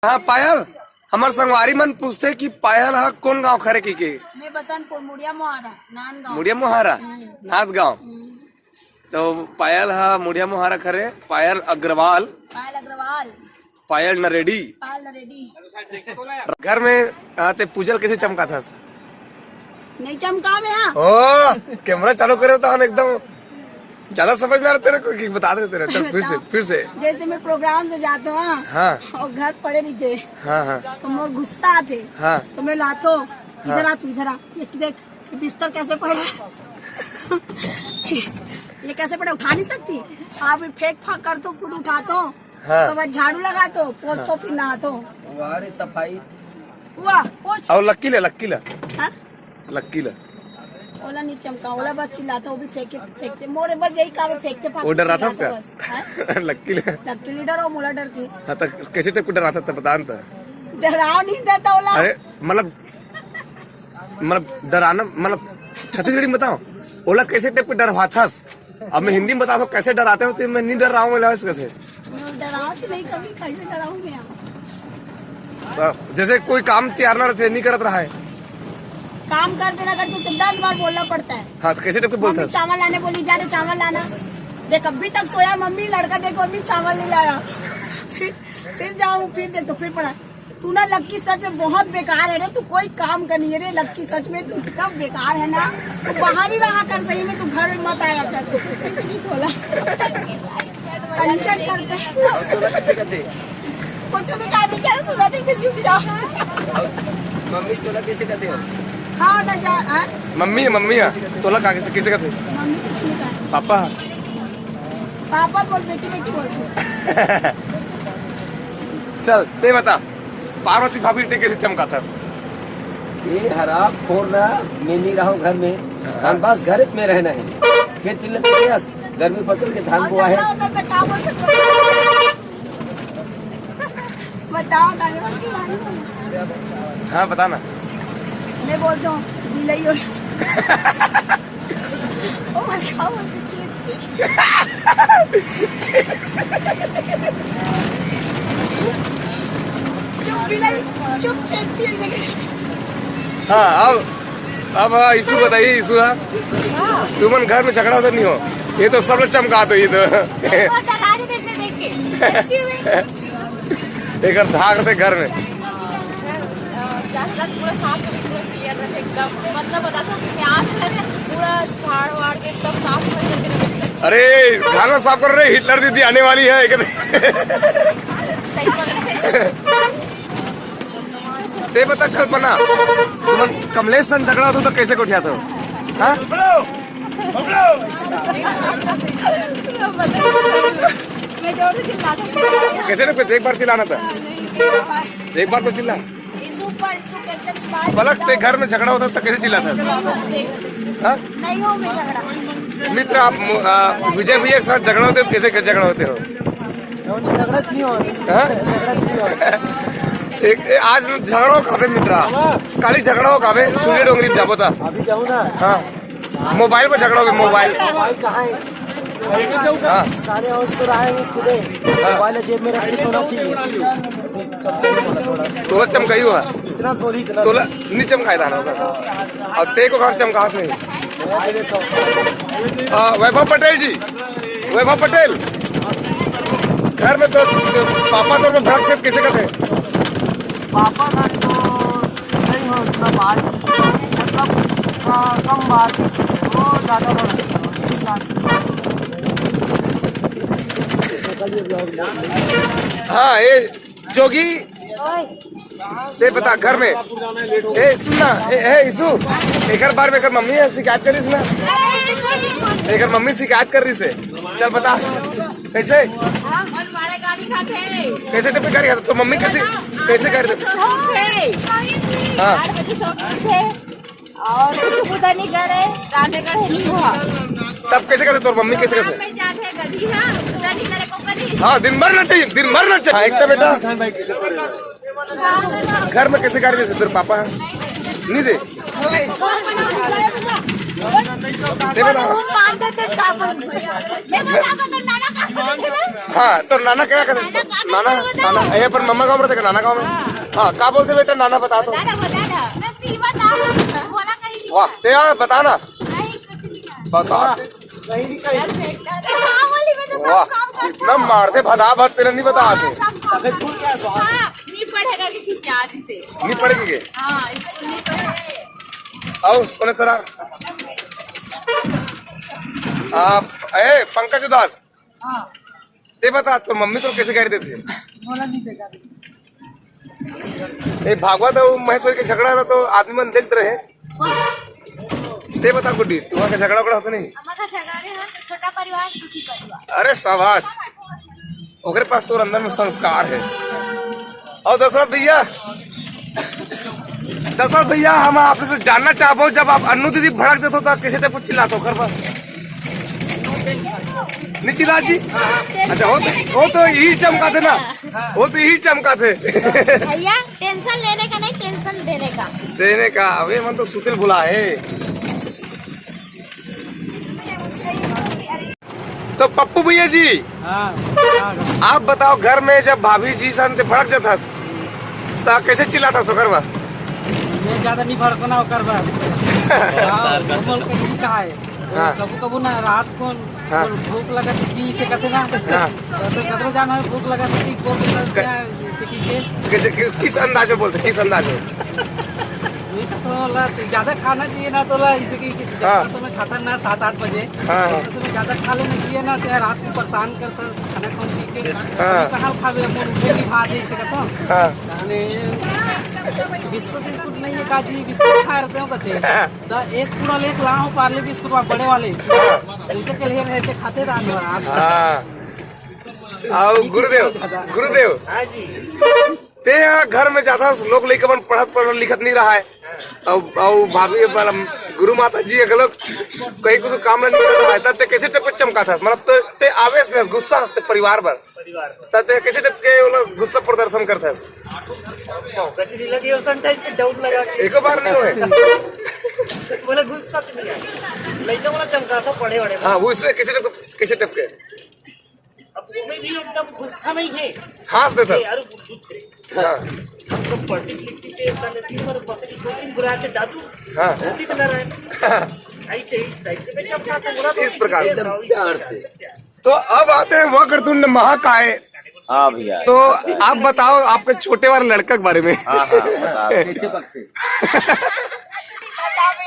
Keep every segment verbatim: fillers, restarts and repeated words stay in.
हाँ पायल, हमर संगवारी मन पूछथे कि पायल ह कोन गांव के हरे कहिके। मैं बसंतपुर, मुड़िया मोहारा, नांदगांव। मुड़िया मोहारा, हम्म। नांदगांव। हम्म। तो पायल ह मुड़िया मोहारा के हरे, पायल अग्रवाल। पायल अग्रवाल। पायल नरेडी। पायल नरेडी। घर में आते पूजल कैसे चमकाथस? नहीं चमका मैं, हाँ। ओ, कैमरा चालू करे तो हम एकदम ज्यादा समझ में आ रहे तेरे को कि बता दे तेरे। चल फिर से, फिर से। जैसे मैं प्रोग्राम से जाता हूँ, हाँ। हाँ। और घर पड़े नहीं थे, हाँ, हाँ। तो मोर गुस्सा आते, हाँ। तो मैं लातो, इधर हाँ। आ तू, इधर आ, ये देख, ये बिस्तर कैसे पड़ा है? ये कैसे पड़ा, उठा नहीं सकती? आप फेंक फाक कर तो खुद उठातो, हाँ। तो बस झाड़ू लगातो, पोछतो, हाँ। फिर नहातो। वाह रे सफाई। वाह, पोछ। और लक्की ले, लक्की ले। हाँ? लक्की ला। ओला नहीं चमका, ओला बस चिल्लाता, वो भी फेंके, फेंकते। मोरे बस यही काम है, फेंकते, फांकते वो डराथस चिल्लाता का? बस। हाँ? लक्की ला। लक्की नहीं डरो, मोला डरती। हाँ, तो कैसे टाइप को डराथा था, बता ना तो। डराव नहीं देता ओला। अरे, मतलब, मतलब, डराना, मतलब, छत्तीसगढ़ी में बताओ, ओला कैसे टाइप को डरवाथस? अब मैं हिंदी में बता दो, कैसे डराते हो, तो मैं नहीं डर रहा हूँ, मैं लाइस कहते। मैं डराव तो नहीं कभी, कैसे डराऊं मैं? तो जैसे कोई काम तैयार ना रहते, नहीं करत रहा है। काम कर देना करके उसको दस बार बोलना पड़ता है। हाँ, तो कैसे टाइप के बोलता मम्मी है? चावल लाने बोली, जा रे चावल लाना। देख, अभी तक सोया मम्मी, लड़का देखो अभी चावल नहीं लाया। फिर, फिर जाऊँ, फिर देख तो फिर पड़ा। तू ना लक्की सच में बहुत बेकार है रे, तू कोई काम का नहीं है रे लक्की, सच में तू इतना बेकार है ना, तू बाहर ही रहा कर, सही में तू घर में मत आया कर। किसी की थोला। कंचन करते हैं। और तोला कैसे करते हैं? कुछ भी काम नहीं कर, सुना नहीं तो चुप जाओ। और मम्मी तोला कैसे करते हो? हाँ ना जा, हाँ? मम्मी है, मम्मी है। तोला का कैसे, कैसे करते? मम्मी कुछ नहीं करती। पापा? पापा बोल, बेटी, बेटी बोल। चल, ते बता, पार्वती भाभी ते कैसे चमकाथस? ये हराम खोर ना, मैं नहीं रहा हूँ घर में। हाँ। हम बस घर में रहना है। खेत तिल्ले तो गया, गर्मी फसल के धान और बोआ है। चमका होता तो क्या बोलते? बताओ, बताओ। हाँ, बता ना। मैं बोलता हूँ, बिलाई और ओ माय गॉड, चेपटी। चुप बिलाई, चुप चेपटी ऐसे करके। हाँ, अब, अब हाँ, ईशु बताइए, ईशु हाँ। हाँ। तुमन घर में झगड़ा होता नहीं हो, ये तो सब लोग चमका दो, ये तो। एक बार डरा के देख ले, देख के। सच्ची में। एक धाक थे घर में। अ, ज्यादातर पूरा साफ सुथरा, पूरा क्लियर रहते एकदम। मतलब बताता हूँ कि मैं आज घर में पूरा झाड़ वाड़ के एकदम साफ सफाई करके रखती हूँ। अरे, घर में साफ कर रहे, हिटलर दीदी आने वाली है। सही बात है। ते बता कल्पना, तुमन कमलेश सन झगड़ा होता तो कैसे गोठियाथो? हाँ? मैं जोर से चिल्लाता हूँ। कैसे ना, एक बार चिल्लाना था। एक बार तो चिल्ला। पलक ते घर में झगड़ा होता तो कैसे चिल्लाता? हाँ? नहीं हो मैं झगड़ा। मित्र, आप मु-, आ, विजय भैया के साथ झगड़ा होते हो, कैसे झगड़ा होते हो? झगड़ा नहीं हो। हाँ? झगड़ा नहीं हो। एक, ए, आज झगड़ा हो काबे मित्र? काली झगड़ा हो काबे? चूड़ी डोंगरी में जाबो ता। अभी जाऊँ ना। हाँ। मोबाइल पर झगड़ा हो, मोबाइल। मोबाइल कहाँ है? हाँ। सारे हाउस तो रहा है, वो खुद है। हाँ। मोबाइल जेब में रख के सोना चाहिए। ऐसे चमकाई बोला थोड़ा। तोला चमकाई हुआ? इतना सॉरी, इतना तोला सॉरी। नहीं चमकाई था ना। अब ते को घर चमकास नहीं। मैं दे देता हूँ। आ, वैभव पटेल जी, वैभव पटेल, घर में तो पापा तोर को भड़क के कैसे कहते? पापा घर तो नहीं हो उतना बात, मतलब, आ, कम बात, वो ज्यादा बात। हाँ, ये जोगी, ते बता घर में। ए, सुन ना, ए, ए, ईशु, एकर बार में एकर मम्मी है, शिकायत करिस ना। एकर मम्मी शिकायत कर रही से। चल बता, कैसे? मन मारे गाली खाते। कैसे टाइप के गाली खाते? तो मम्मी कैसे, कैसे कर रहे? सो गए थे। हाँ। आठ बजे सो गए थे। और कुछ बुदा नहीं करे, गाने गढ़े नहीं हुआ। तब कैसे कहते तोर मम्मी, कैसे कहते? में जाते गधी, हाँ, बुदा नहीं करे को करी। हाँ, दिन भर ना चाहिए, दिन भर ना चाहिए। हाँ, एक तो बेटा, घर में कैसे गाली देते तेरे पापा? नहीं दे। ते बता। वो मार देते का बोल। मैं बता को तो नाना का बोलते ना। हाँ, तो नाना क्या कहते? नाना, नाना, ए, पर मम्मा का बोलते का नाना गाँव में? हाँ, क्या बोलते बेटा, नाना बता तो। दादा बता ना। मैं पीवा था। बोला कहीं नहीं। वाह, ते यार बता ना। नहीं, कुछ नहीं है। बता। कहीं नहीं, कहीं। यार, बेटा, तो कहाँ बोली, मैं तो सब वाह, काम करता कितना हूँ। मारते भदा भद, तेरा नहीं बता आते। हाँ, सब काम करता हूँ। हाँ, नहीं पढ़ेगा कि किसी आज इसे। नहीं पढ़ेगी के? हाँ, इसको नहीं पढ़ेगा। आओ, सोने सरा। आप, ए, पंकज उदास। हाँ। ते बता, तोर मम्मी तोर कैसे गारी देथे? मोला नहीं देखा। ए, भागवत अउ महेश्वरी के झगड़ा ला तो आदमी मन देखत रहे। ते बता गुड्डी, तुम्हारा झगड़ा उगड़ा होता नहीं? हमारा झगड़ा नहीं होता, छोटा परिवार, सुखी परिवार। अरे शाबाश, ओकरे पास तोर अंदर में संस्कार है। अउ दशरथ भैया, दशरथ भैया, हम आपसे जानना चाहबो, जब आप अन्नू दीदी भड़क जथो, तो कैसे टाइप चिल्लाथो घर पर? नहीं चिल्ला जी? अच्छा, वो तो, वो तो यही चमकाथे ना, वो तो यही चमकाथे। भैया, टेंशन लेने का नहीं, टेंशन देने का। देने का, अबे मन तो सुतिल भुला है। तो पप्पू भैया जी, हाँ, हाँ। आप बताओ, घर में जब भाभी जी सन ते भड़क जाथस, त कैसे चिल्लाथस ओकर बर? मैं ज्यादा नहीं भड़को ना ओकर बर। हाँ, वो बोल के यही कहा है। हाँ। कबू कबू ना रात को हाँ। भूख लगा थी जी, इसे कहते ना। हाँ। तो, तो कतरो जाना है, भूख लगा थी, बोल के क- क्या, इसे कीजिए। कैसे, कि-, किस अंदाज में बोलते, किस अंदाज में? मीठा तो ला, ज्यादा खाना चाहिए ना, तो ला, इसे कि, कि हाँ। जब समय खाता ना सात आठ बजे, हाँ, हाँ। तो समय ज्यादा खा लेना चाहिए ना, तो रात को परेशान करता, खाना खाऊं पी के। हाँ। अभी कहाँ खावे, अपन उठे नहीं खा दे, इसे कहता। हाँ। अरे, बिस्कुट, बिस्कुट नहीं है, काजी, बिस्कुट खा रहते हो, कहते हैं। तो एक पूरा लेके लाओ, पार्ले बिस्कुट, वहाँ बड़े वाले। हाँ। उनके के लिए रहते, खाते रहते हो आप। हाँ। आओ, गुरुदेव, गुरुदेव। हाँ जी। ते यहाँ घर में जाथस, लोग लइका मन पढ़त, पढ़त लिखत नहीं रहा है। अउ, अउ भाभी, मतलब, गुरु माता जी अगर लोग कहीं कुछ काम नहीं करत रहा है, तब ते कैसे टपक चमकाथस? मतलब, तो ते आवेश में, गुस्सा हंसते परिवार पर। परिवार पर। तब ते कैसे टपके वो लोग गुस्सा प्रदर्शन करथस? गचरी लगी, उस टाइप के डाउट लगा के। एको बार नहीं होए। बोले, "गुस्सा से नहीं है।" लइका वाला चमकाथा पढ़े वढ़े में। हाँ, वो इसलिए कैसे टप-, कैसे टपके? अब वो में भी एकदम गुस्सा नहीं है। हंस देता। ये यार, कुछ रे। हाँ। हम लोग पढ़ती लिखती थे, ऐसा नहीं थी, पर बस एक दो दिन बुला के, "दादू, हाँ। रोटी तो ला रहा है।" ऐसे इस टाइप के, मैं जब जाता हूँ, बोला, इस प्रकार से। एकदम प्यार से। तो अब आते हैं वक्रतुंड महाकाय। हाँ भैया। तो आप बताओ आपके छोटे वाले लड़का के बारे में। हाँ, हाँ, बताओ। कैसे बकते?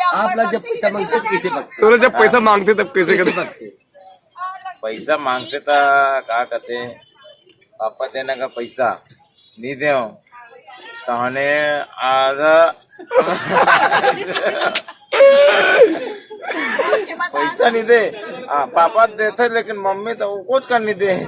आप लोग जब पैसा मांगते, कैसे बकते? तो जब पैसा मांगते, तब कैसे कैसे करते? बकते? पैसा मांगते त का कहते, पापा देना का पैसा नहीं दे, तहने आधा पैसा नहीं दे। हाँ, पापा देते, लेकिन मम्मी तो वो कुछ कर नहीं दे।